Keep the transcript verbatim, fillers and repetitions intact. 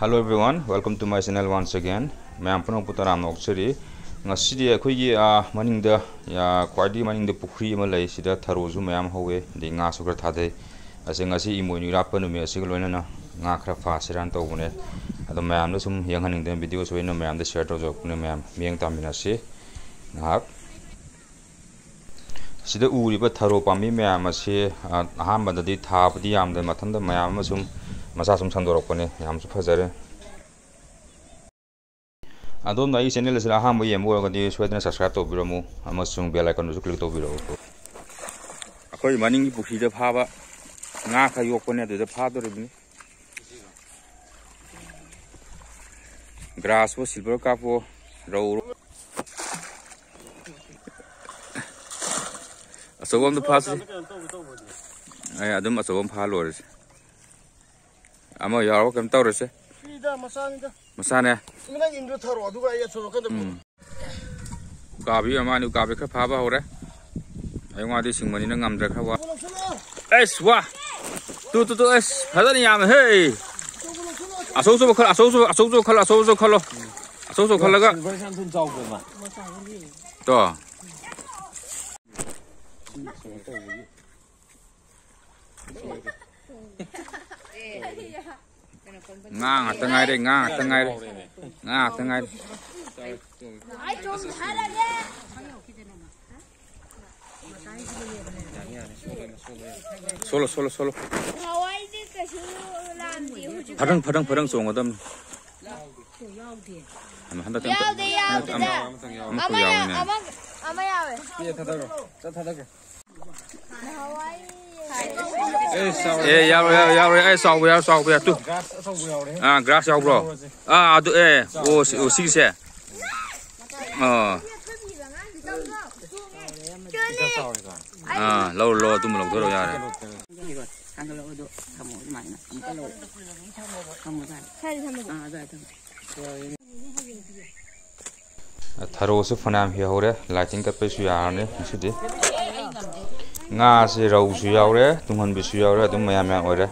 Hello everyone, welcome to my channel once again. ꯃꯌꯥꯝ ꯄꯨꯝꯅꯃꯛꯄꯨ ꯇꯔꯥꯝꯅ ꯑꯣꯛꯆꯔꯤ꯫ ꯉꯁꯤꯗꯤ ꯑꯩꯈꯣꯏꯒꯤ, ꯑ, ꯃꯅꯤꯡꯗ, ꯑ, ꯈ꯭ꯋꯥꯏꯗꯒꯤ ꯃꯅꯤꯡꯗ ꯄꯨꯈ꯭ꯔꯤ ꯑꯃ ꯂꯩ꯫ ꯁꯤꯗ ꯊꯔꯣꯁꯨ ꯃꯌꯥꯝ ꯍꯧꯋꯦ, ꯑꯗꯩ ꯉꯥꯁꯨ ꯈꯔ ꯊꯥꯗꯩ꯫ ꯑꯁꯤ ꯉꯁꯤ ꯏꯃꯣꯏꯅꯨ ꯏꯔꯥꯠꯄ ꯅꯨꯃꯤꯠ ꯑꯁꯤꯒ ꯂꯣꯏꯅꯅ ꯉꯥ ꯈꯔ ꯐꯥꯁꯤꯔꯥꯅ ꯇꯧꯕꯅꯦ꯫ ꯑꯗꯣ ꯃꯌꯥꯝꯗ ꯁꯨꯝ ꯌꯦꯡꯍꯟꯅꯤꯡꯗꯅ videoꯁꯨ ꯑꯩꯅ ꯃꯌꯥꯝꯗ share ꯇꯧꯖꯔꯛꯄꯅꯦ꯫ ꯃꯌꯥꯝ ꯃꯤꯠꯌꯦꯡ ꯇꯥꯃꯤꯟꯅꯁꯤ ꯉꯥꯏꯍꯥꯛ꯫ ꯁꯤꯗ ꯎꯔꯤꯕ ꯊꯔꯣ ꯄꯥꯝꯕꯤ ꯃꯌꯥꯝ ꯑꯁꯤ, ꯑ, ꯑꯍꯥꯟꯕꯗꯗꯤ ꯊꯥꯕꯗꯤ ꯌꯥꯝꯗꯦ, ꯃꯊꯟꯇ ꯃꯌꯥꯝ ꯑꯃ ꯁꯨꯝ ꯃꯁꯥ ꯁꯨꯝ ꯁꯟꯗꯣꯔꯛꯄꯅꯦ꯫ ꯌꯥꯝꯁꯨ ꯐꯖꯔꯦ꯫ ꯑꯗꯣꯝꯅ ꯑꯩꯒꯤ channel ꯑꯁꯤꯗ ꯑꯍꯥꯟꯕ ꯌꯦꯡꯕ ꯑꯣꯏꯔꯒꯗꯤ ꯁꯣꯏꯗꯅ subscribe ꯇꯧꯕꯤꯔꯝꯃꯨ ꯑꯃꯁꯨꯡ bell iconꯗꯨꯁꯨ click ꯇꯧꯕꯤꯔꯛꯎ꯫ ꯑꯩꯈꯣꯏ ꯃꯅꯤꯡꯒꯤ ꯄꯨꯈ꯭ꯔꯤꯗ ꯐꯥꯕ ꯉꯥ ꯈꯔ ꯌꯣꯛꯄꯅꯦ, ꯑꯗꯨꯗ ꯐꯥꯗꯣꯔꯤꯕꯅꯤ꯫ Grassꯄꯣ, silver carpꯄꯣ, ꯔꯧ꯫ ꯑꯆꯧꯕ ꯑꯝꯗ ꯐꯥꯁꯤ꯫ ꯑꯩ ꯑꯗꯨꯝ ꯑꯆꯧꯕ ꯑꯃ ꯐꯥ ꯂꯣꯏꯔꯁꯤ꯫ ꯑꯃ ꯌꯥꯎꯔꯒ ꯀꯩꯝ ꯇꯧꯔꯁꯦ꯫ ꯐ꯭ꯔꯤꯗ ꯃꯆꯥꯅꯤꯗ꯫ ꯃꯆꯥꯅꯦ꯫ ꯅꯪ ꯏꯟꯗꯨ ꯊꯥꯔꯛꯑꯣ, ꯑꯗꯨꯒ ꯑꯩ ꯑꯁꯣꯝ ꯅꯥꯀꯟꯗ ꯎꯝ꯫ ꯎꯀꯥꯕꯤ ꯑꯃ ꯑꯅꯤ, ꯎꯀꯥꯕꯤ ꯈꯔ ꯐꯥꯕ ꯍꯧꯔꯦ꯫ ꯑꯌꯨꯛ ꯉꯥꯗꯤ ꯁꯤꯡꯕꯅꯤꯅ ꯉꯝꯗ꯭ꯔꯦ, ꯈꯔ ꯋꯥ-, ꯑꯩꯁ, ꯋꯥ꯫ ꯇꯨ, ꯇꯨ, ꯇꯨ, ꯑꯩꯁ, ꯐꯖꯅ ꯌꯥꯝꯃꯦ, ꯍꯦ꯫ ꯑꯆꯧ ꯑꯆꯧꯕ ꯈꯜꯂꯣ, ꯑꯆꯧ ꯑꯆꯧꯕ, ꯑꯆꯧ ꯑꯆꯧꯕ ꯈꯜꯂꯣ, ꯑꯆꯧ ꯑꯆꯧꯕ ꯈꯜꯂꯣ꯫ ꯑꯆꯧ ꯑꯆꯧꯕ ꯈꯜꯂꯒ꯫ Silver shark ꯊꯨꯅ ꯆꯥꯎꯕ꯭ꯔꯣ ꯃꯥ? ꯇꯣ꯫ ꯉꯥ ꯉꯥꯛꯇ ꯉꯥꯏꯔꯦ, ꯉꯥ ꯉꯥꯛꯇ ꯉꯥꯏꯔꯦ, ꯉꯥ ꯉꯥꯛꯇ ꯉꯥꯏꯔꯦ꯫ ꯑꯩ ꯆꯣꯡꯊꯔꯒꯦ꯫ Solo, solo, solo. ꯅꯍꯥꯟꯋꯥꯏꯗꯤ ꯀꯩꯁꯨ ꯂꯥꯟꯗꯦ, ꯍꯧꯖꯤꯛ ꯐꯗꯪ, ꯐꯗꯪ, ꯐꯗꯪ ꯆꯣꯡꯒꯗꯝꯅꯤ꯫ ꯍꯟꯗꯛꯇꯤ ꯑꯝꯇ-, ꯌꯥꯎꯗꯦ, ꯍꯟꯗꯛꯇꯤ ꯌꯥꯎꯗꯦ꯫ ꯑꯃ-, ꯑꯃꯈꯛ ꯑꯃ, ꯌꯥꯎꯋꯤꯅꯦ꯫ ꯑꯃ, ꯑꯃ ꯌꯥꯎꯋꯦ꯫ ꯅꯍꯥꯟꯋꯥꯏ ꯑꯦ, ꯌꯥꯎꯔꯦ, ꯌꯥꯎꯔꯦ, ꯌꯥꯎꯔꯦ꯫ ꯑꯩ ꯆꯥꯎꯕ ꯌꯥꯎꯔꯦ, ꯆꯥꯎꯕ ꯌꯥꯎꯔꯦ꯫ ꯇꯨ꯫ Grass ꯑꯆꯧꯕ ꯌꯥꯎꯔꯦ꯫ ꯑꯥ, grass ꯌꯥꯎꯕ꯭ꯔꯣ? ꯂꯧꯔꯁꯦ꯫ ꯑꯥ, ꯑꯗꯨ, ꯑꯦ, ꯑꯣ, ꯁꯤ-, ꯑꯣ, ꯁꯤꯒꯤꯁꯦ? ꯑꯥ꯫ ꯈꯔ ꯆꯥꯎꯔꯦꯀꯣ꯫ ꯑꯥ, ꯂꯧꯔꯣ, ꯂꯧꯔꯣ, ꯑꯗꯨꯝꯕ ꯂꯧꯊꯔꯣ, ꯌꯥꯔꯦ꯫ ꯊꯥꯡꯒꯠꯂꯛꯑꯣ, ꯑꯗꯣ ꯊꯝꯃꯣ ꯑꯗꯨꯃꯥꯏꯅ꯫ ꯑꯃꯨꯛꯀ ꯂꯧꯔꯣ꯫ ꯊꯝꯃꯣ ꯑꯗꯨꯃꯥꯏꯅ꯫ ꯁ꯭ꯋꯥꯏꯗ ꯊꯝꯃꯒꯦ꯫ ꯑꯥ, ꯑꯗꯨꯋꯥꯏꯗ ꯊꯝꯃꯣ꯫ ꯊꯔꯣꯁꯨ ꯐꯅꯌꯥꯝ ꯍꯦꯛꯍꯧꯔꯦ, lighting ꯀꯠꯄꯩꯁꯨ ꯌꯥꯔꯅꯤ ꯉꯁꯤꯗꯤ꯫ ꯉꯥꯁꯦ ꯔꯧꯁꯨ ꯌꯥꯎꯔꯦ, ꯇꯨꯡꯍꯟꯕꯤꯁꯨ ꯌꯥꯎꯔꯦ, ꯑꯗꯨꯝ ꯃꯌꯥꯝ ꯃꯌꯥꯝ ꯑꯣꯏꯔꯦ꯫